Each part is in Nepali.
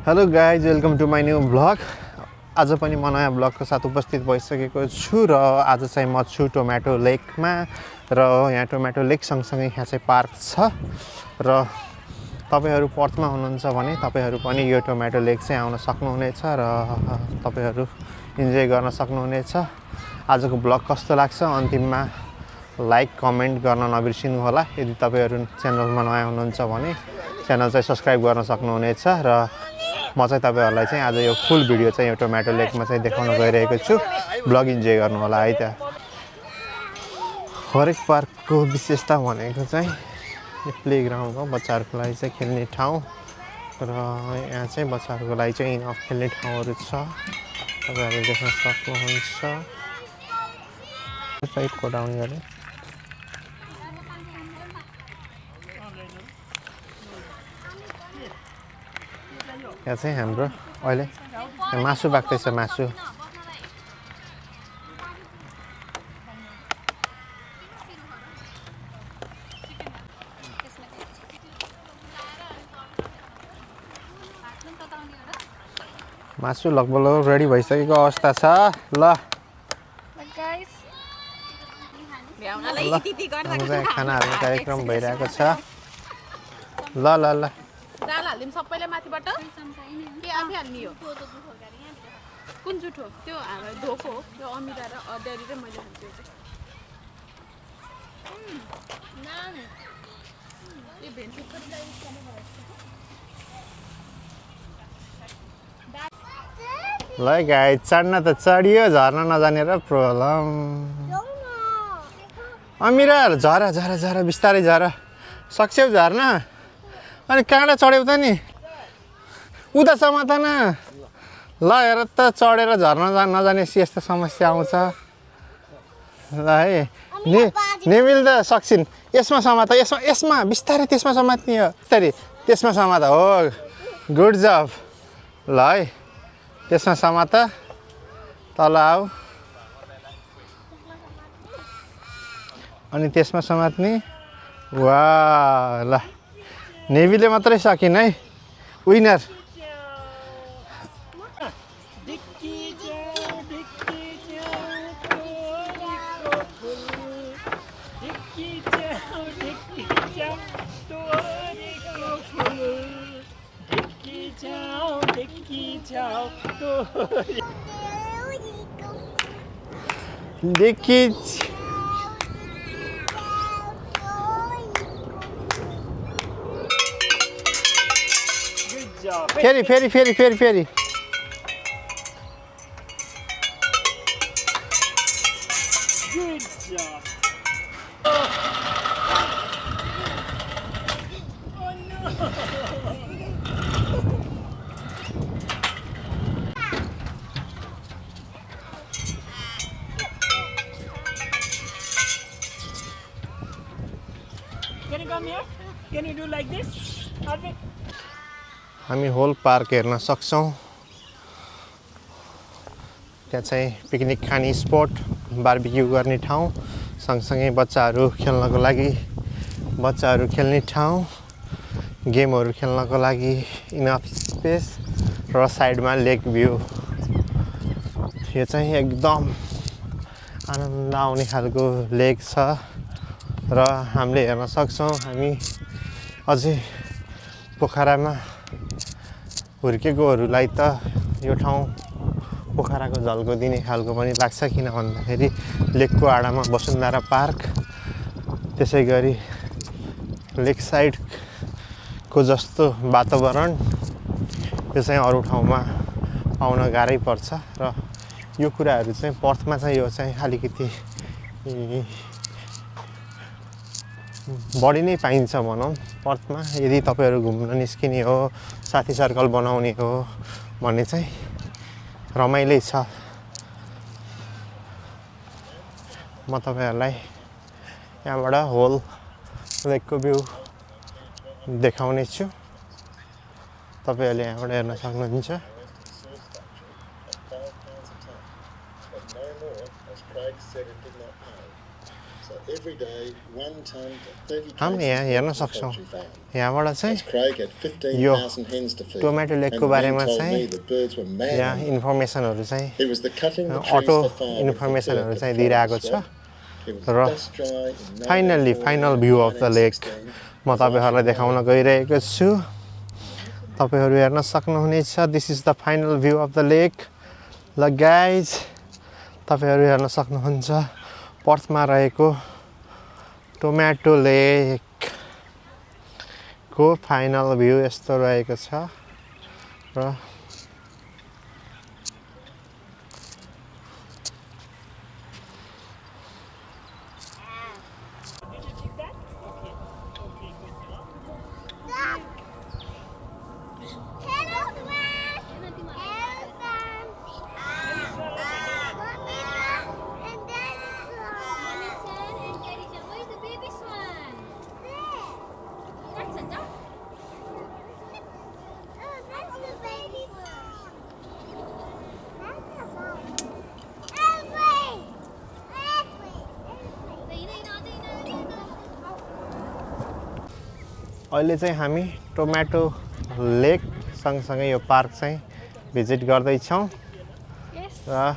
Hello guys, welcome to my new blog. आज पनि म नयाँ ब्लगको साथ उपस्थित भइसकेको छु र आज चाहिँ म छु टोमेटो लेकमा र यहाँ टोमेटो लेक सँगसँगै यहाँ चाहिँ पार्क छ र तपाईहरु पर्थमा हुनुहुन्छ भने तपाईहरु पनि यो टोमेटो लेक चाहिँ आउन सक्नुहुनेछ र तपाईहरु इन्जोय गर्न सक्नुहुनेछ। आजको ब्लग कस्तो लाग्छ अन्तिममा लाइक कमेन्ट गर्न नबिर्सिनु होला। यदि तपाईहरु च्यानलमा नयाँ हुनुहुन्छ भने च्यानल चाहिँ सब्स्क्राइब गर्न सक्नुहुनेछ र म चाहिँ तपाईहरुलाई चाहिँ आज यो फुल भिडियो चाहिँ यो टोमेटो लेकमा चाहिँ देखाउन गइरहेको छु। ब्लग इन्जोय गर्नु होला है त। हरेक पार्कको विशेषता भनेको चाहिँ यो प्लेग्राउन्ड हो, बच्चाहरुको लागि चाहिँ खेल्ने ठाउँ र यहाँ चाहिँ बच्चाहरुको लागि चाहिँ इनफ खेल्ने ठाउँहरु छ। तपाईहरुले देख्न सक्नुहुन्छ। साइडको डाउन गरे यहाँ चाहिँ हाम्रो अहिले मासु पाक्दैछ। मासु मासु लगभग रेडी भइसकेको अवस्था छ। ल खानाहरु कार्यक्रम भइरहेको छ। ल ल ल दाल हाल्दिम सबैले माथिबाट के आफै हाल्नी हो कुन जुठो त्यो धोको हो त्यो अमिरा र अड्यारी र मैले हाल्छु नान यो भेन्सी कतिलाई खाने ल गाइस, चढ्न त चढियो, झर्न नजानेर प्रब्लम। अमिरा झर झर झर बिस्तारै झर, सक्छौ झर्न। अनि कहाँबाट चढ्यौ त नि? उता समात न। ल हेर त, चढेर झर्न नजाने यस्तो समस्या आउँछ। ल है नेमिल त सक्छिन्। यसमा समात, यसमा बिस्तारै त्यसमा समात्ने हो। बिस्तारै त्यसमा समात हो। गुड जब। ल है त्यसमा समात, तल आऊ अनि त्यसमा समात्ने। वाह, ल नेभीले मात्रै सकिन् है। विनर। देखि फेरि फेरि फेरि फेरि फेरि Good job. Oh no. Can you come here? Can you do like this? Harvik? हामी होल पार्क हेर्न सक्छौं। त्यहाँ चाहिँ पिकनिक खाने स्पट, बारबिक्यू गर्ने ठाउँ, सँगसँगै बच्चाहरू खेल्नको लागि बच्चाहरू खेल्ने ठाउँ, गेमहरू खेल्नको लागि इनफ स्पेस र साइडमा लेक भ्यू। यो चाहिँ एकदम आनन्द आउने खालको लेक छ र हामीले हेर्न सक्छौं। हामी अझै पोखरामा हुर्केकोहरूलाई त यो ठाउँ पोखराको झल्को दिने खालको पनि लाग्छ। किन भन्दाखेरि लेकको आडामा वसुन्धरा पार्क, त्यसै गरी लेक साइडको जस्तो वातावरण यो चाहिँ अरू ठाउँमा पाउन गाह्रै पर्छ र यो कुराहरू चाहिँ पर्थमा चाहिँ यो चाहिँ अलिकति बढी नै पाइन्छ भनौँ। पर्थमा यदि तपाईहरु घुम्न निस्किने हो, साथी सर्कल बनाउने हो भने चाहिँ रमाइलै छ। म तपाईहरुलाई यहाँबाट होल लेकको भ्यू देखाउने छु। तपाईहरुले यहाँबाट हेर्न सक्नुहुन्छ। So every day, 1 ton to 30 हामी यहाँ cases हेर्न of सक्छौँ poultry farm. यहाँबाट चाहिँ Craig had 15,000 hens to feed. Tomato लेकको and बारेमा then told चाहिँ me the birds were mad यहाँ on them. इन्फर्मेसनहरू चाहिँ It was the cutting the trees auto for firewood for इन्फर्मेसनहरू Burke चाहिँ that दिइरहेको followed छ us, right? It was र dust dry in no finally rainfall final in view of the lake 1916. म तपाईँहरूलाई देखाउन गइरहेको छु तपाईँहरू हेर्न सक्नुहुनेछ this is the final view of the lake ल गाइज तपाईँहरू हेर्न सक्नुहुन्छ पर्थमा रहेको टोमेटो लेकको फाइनल भ्यू यस्तो रहेको छ र अहिले चाहिँ हामी टोमेटो लेक सँगसँगै यो पार्क चाहिँ भिजिट गर्दैछौँ र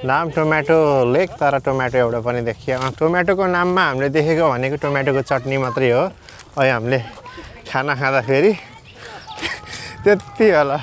नाम टोमेटो लेक तर टोमेटो एउटा पनि देखियो टोमेटोको नाममा हामीले देखेको भनेको टोमेटोको चटनी मात्रै हो अहिले हामीले खाना खाँदाखेरि त्यति होला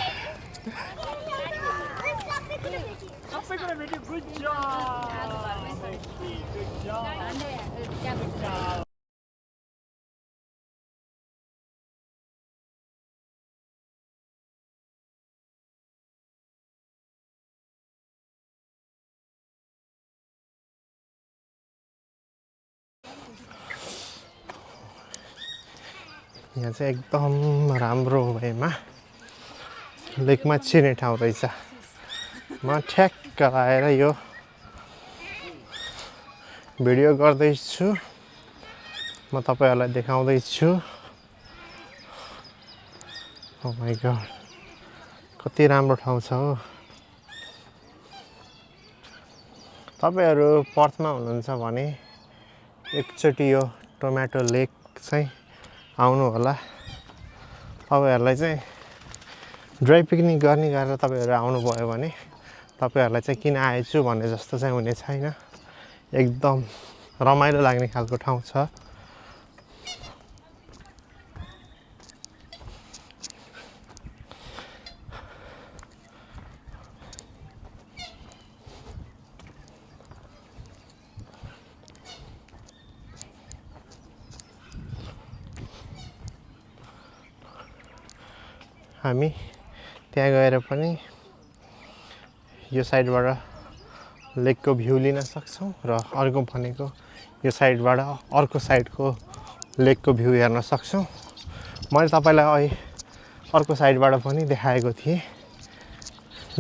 यहाँ चाहिँ एकदम राम्रो भएमा लेकमा छिर्ने ठाउँ रहेछ म ठ्याक्क आएर यो भिडियो गर्दैछु म तपाईहरुलाई देखाउँदैछु ओ माय गॉड कति राम्रो ठाउँ छ हो तपाईहरु पर्थमा हुनुहुन्छ भने एकचोटी यो टोमेटो लेक चाहिँ आउनु होला तपाईहरुलाई चाहिँ ड्राई पिकनिक गर्ने गरेर तपाईहरु आउनु भयो भने तपाईहरुलाई चाहिँ किन आएछु भन्ने जस्तो चाहिँ हुने छैन एकदम रमाइलो लाग्ने खालको ठाउँ छ हामी त्यहाँ गएर पनि यो साइडबाट लेकको भ्यू लिन सक्छौं र अर्को भनेको यो साइडबाट अर्को साइडको लेकको भ्यू हेर्न सक्छौं मैले तपाईलाई अर्को साइडबाट पनि देखाएको थिए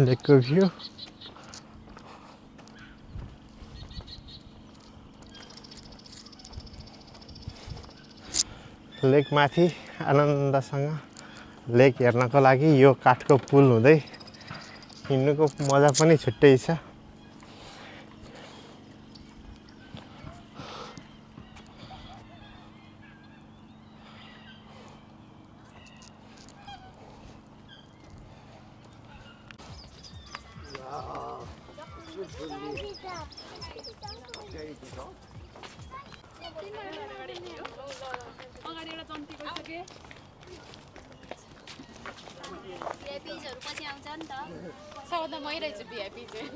लेकको भ्यू लेक माथि आनन्दसँग लेक हेर्नको लागि यो काठको पुल हुँदै हिँड्नुको मजा पनि छुट्टै छ भिआइपीजहरु पछि आउँछ नि त सौदा मै रहेछ भिआइपी चाहिँ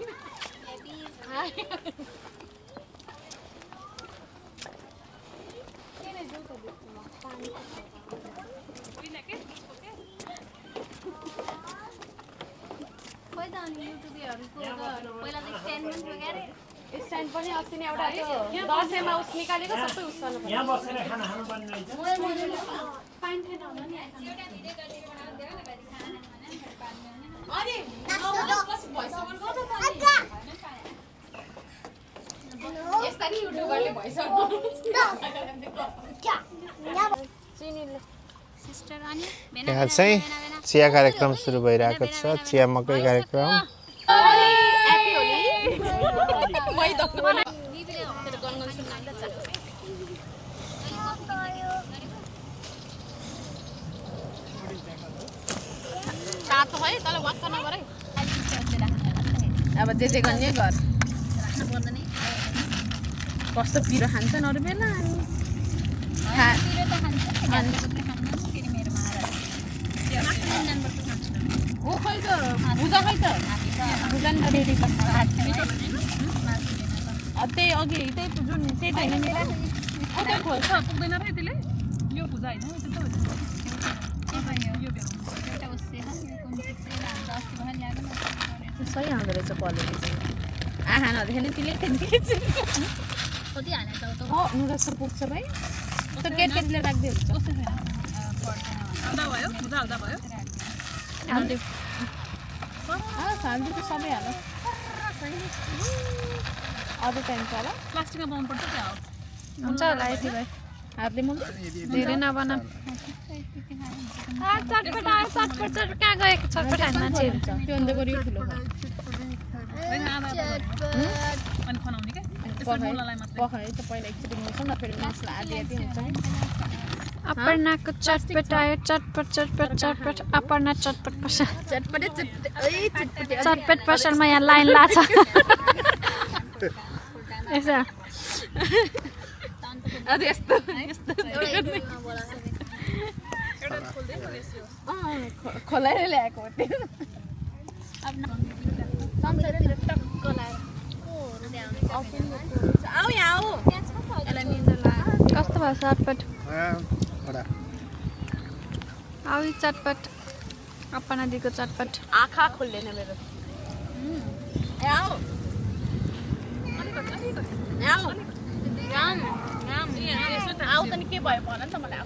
खोइ त अनि युट्युबरहरुको पहिला त स्ट्यान्ड पनि थियो क्यारे स्ट्यान्ड पनि अस्ति नै एउटा त्यो दशैंमा उस निकालेको सबै उस गर्नु पर्यो यहाँ बसेर खाना खानु पर्ने रहेछ पानी थिएन होला नि एउटा भिडियो गरेर बनाउँदैन नि गरी खाना अनि कस भइस गर्नु यस्ता नि युट्युबरले भइस चिनीले सिस्टर अनि यहाँ चाहिँ चिया कार्यक्रम सुरु भइरहेको छ चिया मकै कार्यक्रम ह्यापी होली मै दिदीले तेरो गनगन सुन्न आउँदा चाख्छ तातो है तल वाक्क नगर है अब जे गर्ने गर राख्नु पर्दैन है कस्तो पिरो खान्छन् अरू बेला पिरो त खान्छ मान्छे खान्छ फेरि मेरोमा आएर मासु जानवरको खान्छ ओ खै त भुजा खै त भुजा नि रेडी त्यही अघि त्यही जुन त्यही त होइन नि खोल्छ पुग्दैन र त्यसले यो भुजा होइन एउटा उसे यो कुन चाहिँ लान्छ अस्ति भएर ल्याएको सही आउँदो रहेछ क्वालिटी चाहिँ आहा नदेखेन त्यसले कति हाले त नुडल्स त पुग्छ भाइ त्यो केटकेटले राख्दै हुन्छ हाल्दियो हाल्दियो त सबै हाल अझै चाहिन्छ होला प्लास्टिकमा बनाउनु पर्छ क्या हो हुन्छ होला यति भाइ हातले मुल धेरै नबना चटपट कहाँ गएको चटपट हाल्ने मान्छेहरू त्यो अन्त गऱ्यो ठुलो अनि खनाउने क्या पखाइ त पहिला एकचोटि मुल्छ न फेरि मसला आदि आदि हुन्छ नि अपर्णाको चटपट आयो चटपट चटपट चटपट अपर्णा चटपट पसल चटपट पसलमा यहाँ लाइन लाग्छ यसो अझ यस्तो खोलाएर ल्याएको हो त्यो आऊ यहाँ आऊ कस्तो भयो चटपट आऊ चटपट अपर्णा दिको चटपट आँखा खोल्दैन मेरो आऊ आऊ त नि के भयो भन नि त मलाई